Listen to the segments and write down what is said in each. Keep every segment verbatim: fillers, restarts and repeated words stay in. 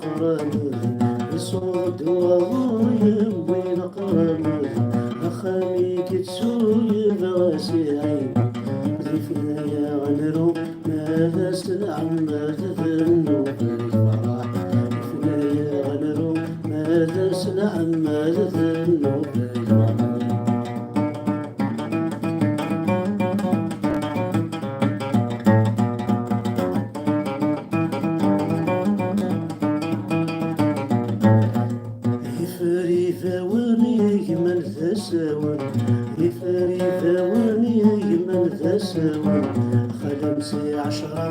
Qramed, iṣuḍ-d waḍu yewwi leqramed, axxam i yettu yebɣa s iɛib, di fnaya ɣ nru, ma d as nɛemmed d nnub lferḥ, di fnaya ɣ nru, ma d as nɛemmed d nnub lferḥ. Ifer ibawen yegman d asawen, ifer ibawen yegman d asawen, xalam si ɛecra,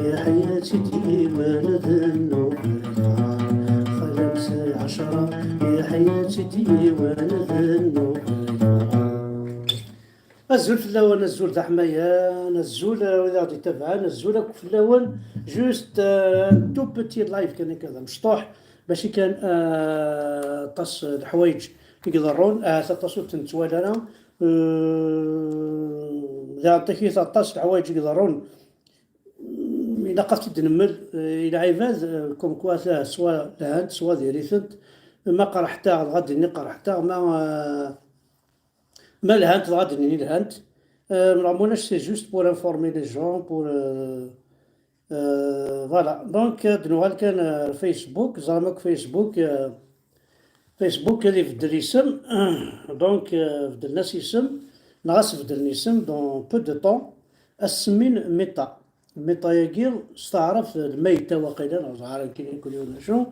yeḥya-tt-id yiwen d nnub lferḥ, xalam si ɛecra, yeḥya-tt-id yiwen d nnub lferḥ. Azul fell-awen, azul d aḥmayan, azul, eh, wid aɣ-d-itabaɛen, azul akk fell-awen. Juste, euh, un tout petit live kan akka d amecṭuḥ, mačči kan, euh, aṭas n leḥwayeǧ i iḍerrun, ahat aṭas ur ten-nettwali ara. Euh, daɣen takit aṭas n leḥwayeǧ i iḍerrun, ilaq ad t-id-nemmel, euh, i lɛibad, euh, comme quoi, euh, swa lhant, swa diri-tent, ma qerḥet-aɣ, dɣa d-nini qerḥet-aɣ, ma, euh, Ma lhant, dɣa d-nini lhant. Euh, Ramon, c'est juste pour informer les gens, pour, euh, euh, voilà. Donc, euh, d-nuɣal kan, euh, Facebook, ẓram akk Facebook, euh, Facebook ad ibeddel isem. Donc, euh, beddlen-as isem, neɣ ad s-beddlen isem dans peu de temps, ad s-semmin Meta. Meta-agi s taɛrabt d lmayta waqila, neɣ ẓɛar akken yakk yiwen d acu.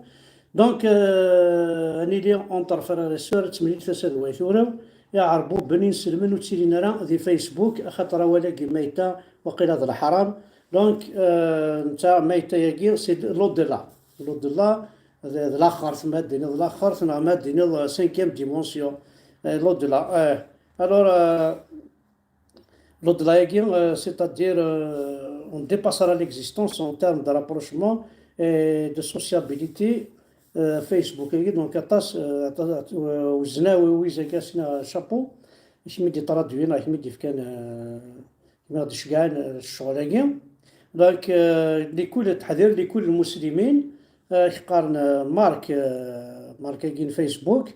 Donc, euh, ad nili entre frères et sœurs, ad temlil tasa d way turew, iɛerbuben inselmen ur ttilin ara di Facebook, axaṭer awal-agi mayta, waqila d leḥram. Donc, euh, netta mayta-agi, c'est l'au-delà. L'au-delà, d, d laxert, ma ad d-tiniḍ laxert, neɣ ma ad d-tiniḍ, euh, cinquième dimension. Euh, l'au-delà, euh. Alors, euh, L'au-delà-agi, euh, c'est-à-dire, euh, on dépassera l'existence en termes de rapprochement et de sociabilité. Euh, Facebook-agi, donc, aṭas, euh, aṭas, euh, uznawi wizag asna chapeau, i kem-id-itraduin, i kem-id-ifkan, euh, i kem-id-iceggɛen, euh, ccɣel-agi. Donc, euh, لكل التحذير لكل المسلمين, euh, qqaren, euh, Mark, euh, Mark-agi n Facebook,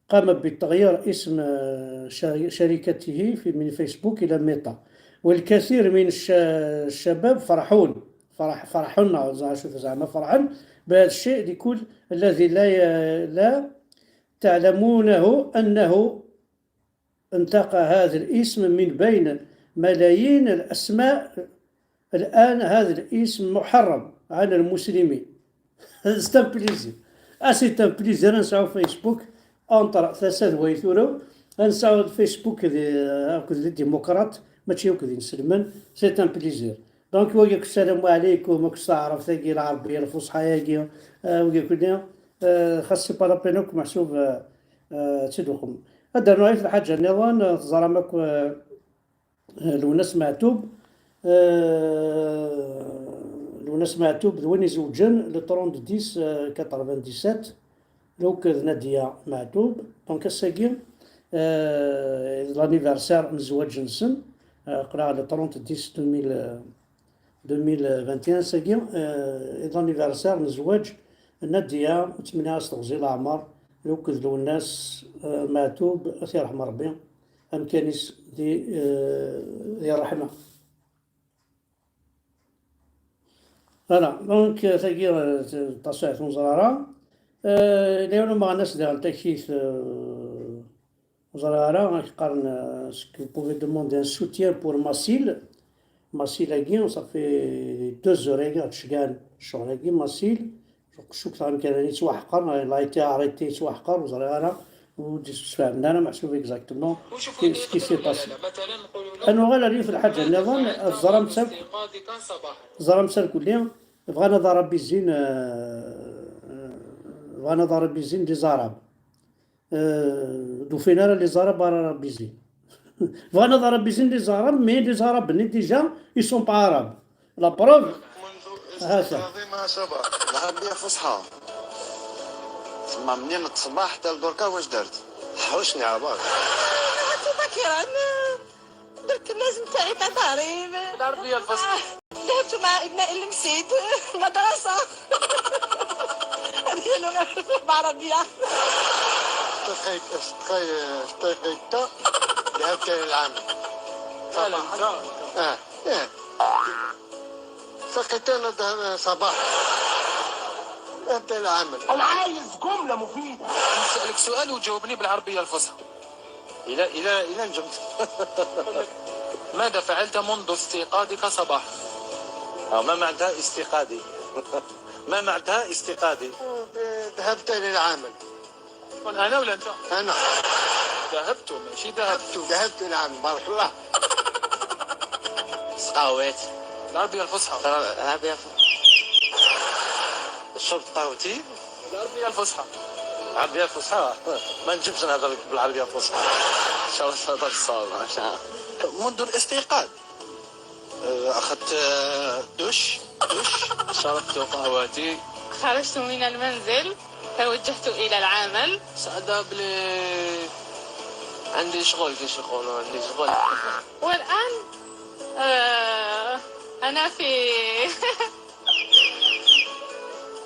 قام بتغيير اسم، آه، شري-، شركته في، من فيسبوك إلى ميتا. والكثير من الش-، الشباب فرحون، فرح-، فرحون، زعما شوف، زعما فرحان بهذا الشيء، لكل الذي لا ي-، لا تعلمونه أنه انتقى هذا الاسم من بين ملايين الأسماء. الآن هذا الاسم محرم على المسلمين. C'est un plaisir. Ah, c'est un plaisir ad nesɛu Facebook entre tasa d way turew, ad nesɛu Facebook d, akked les démocrates, mačči akked inselmen. C'est un plaisir. Donc, wagi akk ssalamu ɛlaykum, akk s taɛrabt-agi, lɛerbiya, lfuṣḥa-agi, euh, wagi akk-nni, euh, xas c'est pas la peine akk meḥsub, euh, euh, ad tt-id-uxem. Ad d-rnuɣ yiwet lḥaǧa nniḍen, euh, teẓram akk, euh, Lwennas Meɛtub, euh, Lwennas Meɛtub d win izewǧen le trente dix, euh, quatre-vingt-dix-sept, donc d Nadia Meɛtub. Donc ass-agi, euh, d l'anniversaire n zzwaǧ-nsen, euh, aql-aɣ le trente dix deux mille, euh, deux mille vingt et un, ass-agi, euh, d l'anniversaire n zzwaǧ n Nadia, ttmenniɣ-as teɣzi leɛmer, akked Lwennas, euh, Meɛtub, ad t-yerḥem Rebbi. Amkan-is di, euh, di ṛṛeḥma. Voilà, donc, euh, tagi, euh, d tasuɛet ur neẓri ara. Euh, yella yiwen umeɣnas diɣen takit, euh, ur ẓriɣ ara, amek qqaren, euh, est-ce que vous pouvez demander un soutien pour Masil? Masil-agi, ça fait deux heures-agi, ɣ-d-ceggɛen ccɣel-agi, Masil. Cukkeɣ amkan-nni yettwaḥqer, il a été arrêté, yettwaḥqer, ur ẓriɣ ara, ur d-sfehmen ara meḥsub exactement ce qui, ce qui s'est passé. Ad nuɣal ar yiwet lḥaǧa nniḍen, teẓramt akk, teẓramt irkelli, bɣan ad aṛabizin, euh, bɣan ad aṛabizin les Arabes. Euh, d-ufin ara les Arabes ara aṛabizin. Bɣan ad aṛabizin les Arabes, mais les Arabes-nni déjà, ils sont pas arabes. La preuve, هذا. العربية فصحى. تما منين الصباح حتى لدركا واش درت؟ حوشني عبار. مبكرا درت اللازم تاعي تاع ظهري. العربية الفصحى. ذهبت مع ابنائي لمسيت مدرسة. بعربية. اشتقيت، اشتقي-، اشتقيت. ذهبت إلى العمل. صباحا. اه، ايه. اشتقيت أنا ذهب-، صباحا. ذهبت إلى العمل. أنا عايز جملة مفيدة. نسألك سؤال وجاوبني بالعربية الفصحى. إلى، إلى، إلى نجمت. ماذا فعلت منذ استيقاظك صباحا؟ آه، ما معناتها استيقاظي؟ ما معناتها استيقاظي؟ ذهبت للعمل. أنا ولا أنت؟ أنا. ذهبت، ماشي ذهبت. ذهبت، ذهبت للعمل، بارك الله. سقاوات. العربية الفصحى. العربية الفصحى. شربت قهوتي. العربية الفصحى. العربية الفصحى. ما نجمش نهضر لك بالعربية الفصحى. إن شاء الله نهضر الصواب. منذ الاستيقاظ. آه، أخذت، آه، دوش، دوش. شربت قهوتي. خرجت من المنزل، توجهت إلى العمل. سعادة بلي عندي شغل، كيش يقولوا، عندي شغل. والآن، آه، أنا في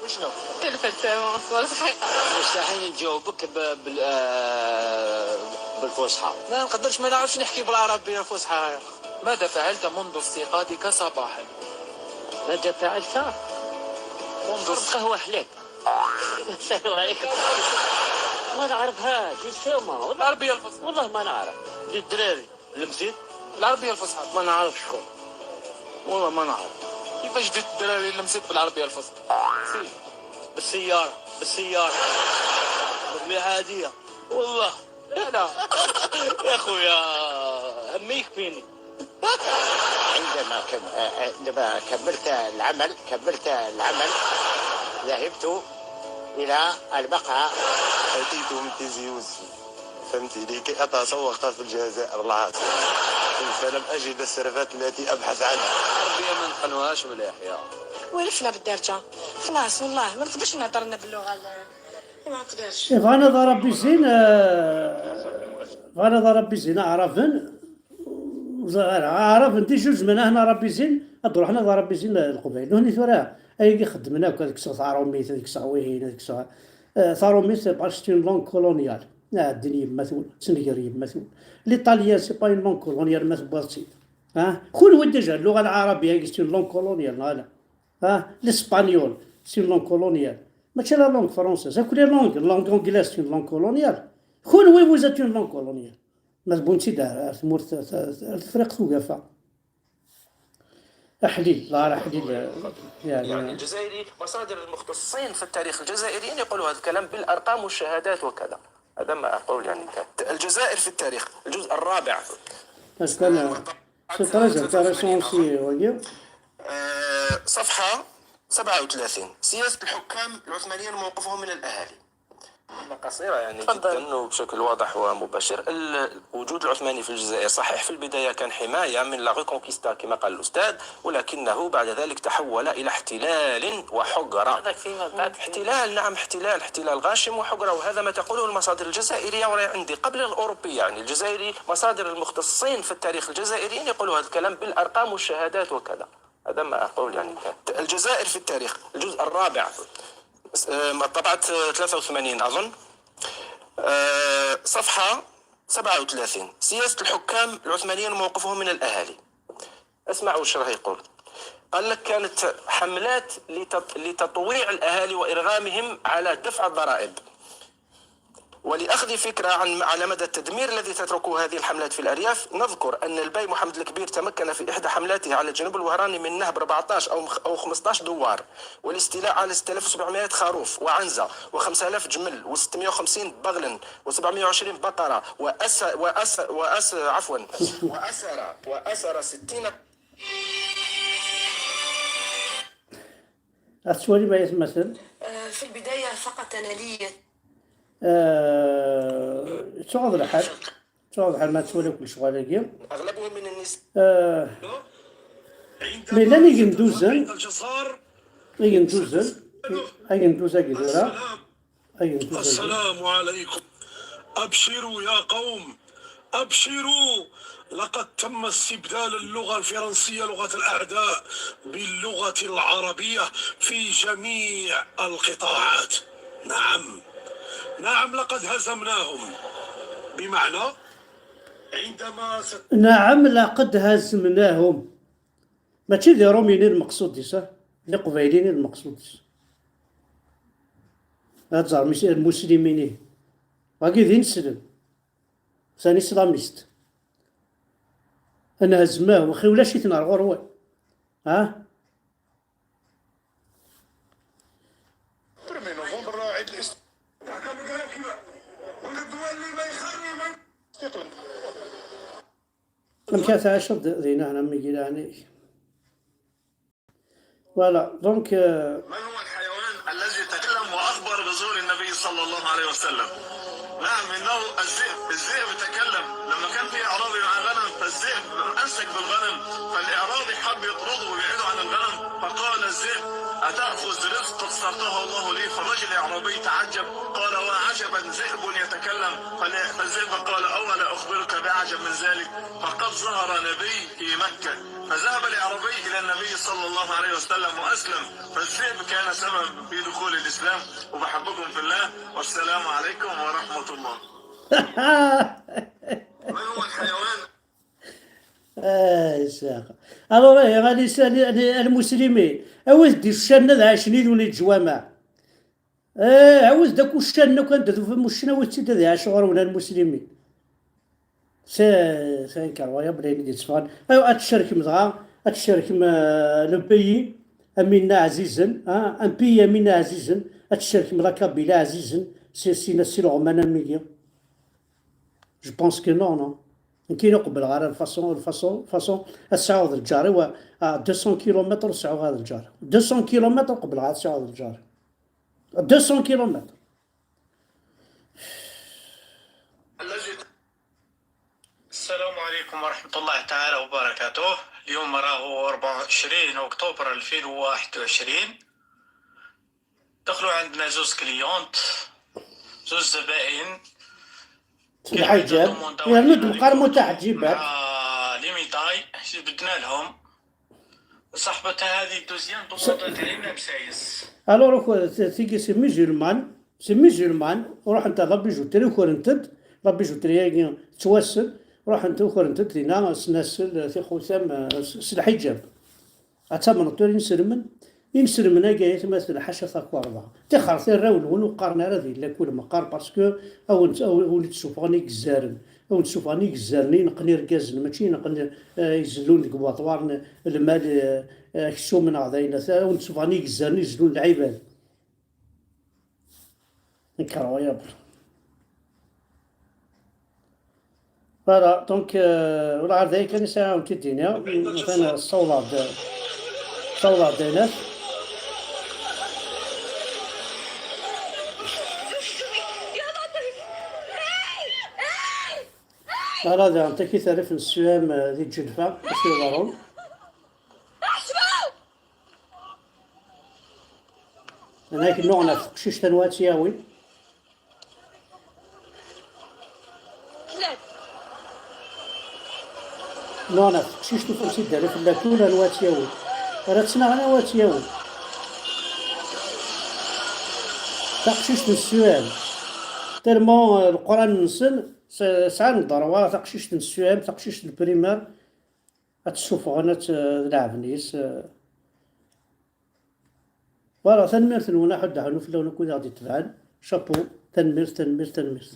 وشنو؟ تلفت مصر صحيح. مستحيل نجاوبك ب-، بال-، آه، بالفصحى. ما نقدرش، ما نعرفش نحكي بالعربية الفصحى. ماذا فعلت منذ استيقاظك صباحا؟ ماذا فعلت؟ منذ شربت قهوة حليب. السلام عليكم. ما نعرفهاش، justement. والله، العربية الفصحى. والله ما نعرف. للدراري. المزيد؟ العربية الفصحى. ما نعرفش شكون. والله ما نعرف. كيفاش جبت الدراري المزيد بالعربية الفصحى؟ سي. بالسيارة، بالسيارة. بالمية عادية. والله. لا، لا. يا خويا، همي يكفيني. عندما كم-، آه، آه، عندما كملت العمل، كملت العمل، ذهبت إلى المقهى. أتيت من تيزي وزو. فهمتي؟ لكي أتسوق في الجزائر العاصمة. فلم أجد السيرفات التي أبحث عنها. العربية ما نقنوهاش مليح يا. ولفنا بالدارجة. خلاص والله ما نقدرش نهضر لنا باللغة ال-، ما نقدرش. إيه، بغينا ضرب بيزين، آه، بغينا ضرب بيزين عرفن. وزغار عرفن دي جوج من هنا ربي زين، أدرو حنا ضرب بيزين القبائل. هني ثورة، أي خدمنا كذا كسر ثاروميت، كسر وين، كسر، آه، ثاروميت، parce que c'est une langue coloniale. آه، الدين يما ثول، تنقر يما ثول. L'italien, c'est pas une langue coloniale، ما تبغى تصير. ها؟ كل ود déjà اللغة العربية، c'est une langue coloniale، لا، لا. ها؟ L'espagnol, c'est une langue coloniale. ماشي la langue française. هاك les langues، langue anglaise, c'est une langue coloniale. كل وي vous êtes une langue coloniale. ما تبونتي دار، تمورت، تفريق توقفة. أحليل، لا، أحليل، يعني. يعني الجزائري، مصادر المختصين في التاريخ الجزائريين يقولوا هذا الكلام بالأرقام والشهادات وكذا. هذا ما أقول يعني. الجزائر في التاريخ، الجزء الرابع. Parce que أنا، c'est très intéressant aussi، voyez. آه، صفحة سبعة وثلاثين. سياسة الحكام العثمانيين وموقفهم من الأهالي. كلمة قصيرة يعني تفضل. جدًا وبشكل واضح ومباشر. ال-، وجود العثماني في الجزائر صحيح في البداية كان حماية من la Reconquista كما قال الأستاذ، ولكنه بعد ذلك تحول إلى احتلال وحقرة. هذاك فيما بعد. احتلال، نعم، احتلال، احتلال غاشم وحقرة، وهذا ما تقوله المصادر الجزائرية وراي عندي قبل الأوروبية، يعني الجزائري، مصادر المختصين في التاريخ الجزائريين يقولوا هذا الكلام بالأرقام والشهادات وكذا. هذا ما أقول يعني. الجزائر في التاريخ، الجزء الرابع، آه، طبعة، آه، ثلاثة وثمانين أظن، آه، صفحة سبعة وثلاثين. سياسة الحكام العثمانيين وموقفهم من الأهالي. اسمع وش راه يقول. قال لك: كانت حملات لتط-، لتطويع الأهالي وإرغامهم على دفع الضرائب. ولأخذ فكرة عن، على مدى التدمير الذي تتركه هذه الحملات في الأرياف، نذكر أن البي محمد الكبير تمكن في إحدى حملاته على جنوب الوهراني من نهب أربعطاش أو مخ-، أو خمسطاش دوار، والاستيلاء على ستة آلاف وسبعمية خروف وعنزة و5000 جمل و650 بغلا و720 بقرة وأس-، وأس-، وأس-، عفوا، وأسر، وأسر ستين. أتسوالي ما يتمثل؟ آه، في البداية فقط أنا لي آه، تواضع الحال. تواضع الحال، ما تسوى لك شغل هاكي. أغلبهم من النساء. آه، مي لاني يندوزن. الجزار. يندوزن. يندوزن كذا. يندوزن. السلام عليكم. أبشروا يا قوم، أبشروا، لقد تم استبدال اللغة الفرنسية، لغة الأعداء، باللغة العربية في جميع القطاعات. نعم، نعم، لقد هزمناهم. بمعنى، عندما ست- نعم، لقد هزمناهم. ماشي دي روميني المقصود ديس، ها؟ دي قبايليني المقصود ديس. هاد زعما المسلمين، إيه. واقي دين سلم. ثاني إسلاميست. أنا هزماه، وخي ولا شي تنهار غروة. ها؟ Premier novembre عيد الاست- مشات عشر د-، دينا هنا ميقيل يعني. Voilà, donc, euh, من هو الحيوان الذي تكلم وأخبر بزور النبي صلى الله عليه وسلم؟ نعم، إنه الذئب. الذئب تكلم. لما كان في أعرابي مع غنم، فالذئب أمسك بالغنم، فالأعرابي حب يطرده ويبعده عن الغنم، فقال الذئب: "أتأخذ رزق قد ساقه الله لي؟" فالرجل الأعرابي تعجب، قال: "وعجبا، ذئب يتكلم." فال-، فالذئب قال: "أولا أخبرك بأعجب من ذلك؟ فقد ظهر نبي في مكة." فذهب الأعرابي إلى النبي صلى الله عليه وسلم وأسلم، فالذئب كان سبب في دخول الإسلام. وبحبكم في الله، والسلام عليكم ورحمة الله. من هو الحيوان؟ آه، يا شيخ. Alors، إيه، غادي يسأل المسلمين. أوي دي الشنة ذا عشني دوني الجوامع. Eh, ɛawed-d akk uccan akk anda tufa uccen, awid-tt-id ad iɛac ɣur-wen a lmuslimin. C'est, c'est incroyable ayen i d-yetteffɣen. Aywa, ad tcerkem dɣa, ad tcerkem, euh, le pays, am winna ɛzizen, hein, un pays am winna ɛzizen, ad tcerkem la Kabylie ɛzizen, si, si, si leɣman am wigi. Je pense que non, non. Nekkini ur qebbleɣ ara lfaṣon, lfaṣon, lfaṣon ad sɛuɣ d lǧar-iw, à deux cents kilomètres ur sɛuɣ ara d lǧar. Deux cents kilomètres ur qebbleɣ ara ad sɛuɣ d lǧar. Deux cents kilomètres. السلام عليكم ورحمة الله تعالى وبركاته. اليوم راهو أربعة وعشرين أكتوبر ألفين وواحد وعشرين. دخلوا عندنا زوز كليونت، زوز زبائن. الحجاب. يا رمد مقار متحجبات. مع لي ميداي، جبدنا لهم. صاحبتها هذه الدوزيام دوموندات علينا بسايس. Alors, c'est, c'est que c'est musulman, c'est musulman, ruḥent ɣer la bijouterie, ukrent-d, la bijouterie-agi tettwassen, ruḥent ukrent-d dinna, snasel, tixutam, s, s lḥijab. Ad tamneḍ tura inselmen, inselmen-agi, ay atmaten, ḥaca takerḍa. Tixer tirraw-nwen ur qqaren ara di lakul meqqar, parce que awen, awen, awen-d-ssuffɣen igezzaren, awen-d-ssuffɣen igezzaren ineqqen irgazen, mačči ineqqen, eh, izellun deg waṭwaren, lmal, eh, eh, aksum neɣ d ayen, awen-d-ssuffɣen igezzaren izellun lɛibad. Incroyable. Voilà, donc, euh, ula ɣer dayi kan i sɛiɣ ad wen-t-id-iniɣ. Atan ssawḍeɣ-d, ssawḍeɣ-d aynas. Voilà, daɣen takit rrif n ssuyam, euh, di Ǧelfa, acu yeḍrun. Anamek nnuɣen ɣef teqcict anwa ad tt-yawi. Nnuɣen ɣef teqcict ufan-tt-id rrif n lakul anwa ad tt-yawi. Ara tt-naɣen anwa ad tt-yawi. Taqcict n ssuyam. Tellement, euh, leqran-nsen, s-, sɛan ddrewa, taqcict n ssuyam, taqcict n primaire. Ad tt-ssuffɣen, ad tt-, d lɛebn yes. Voilà, tanemmirt-nwen, aḥuddu aḥunnu fell-awen akk wid aɣ-d-itebɛen. Chapeau, tanemmirt, tanemmirt, tanemmirt.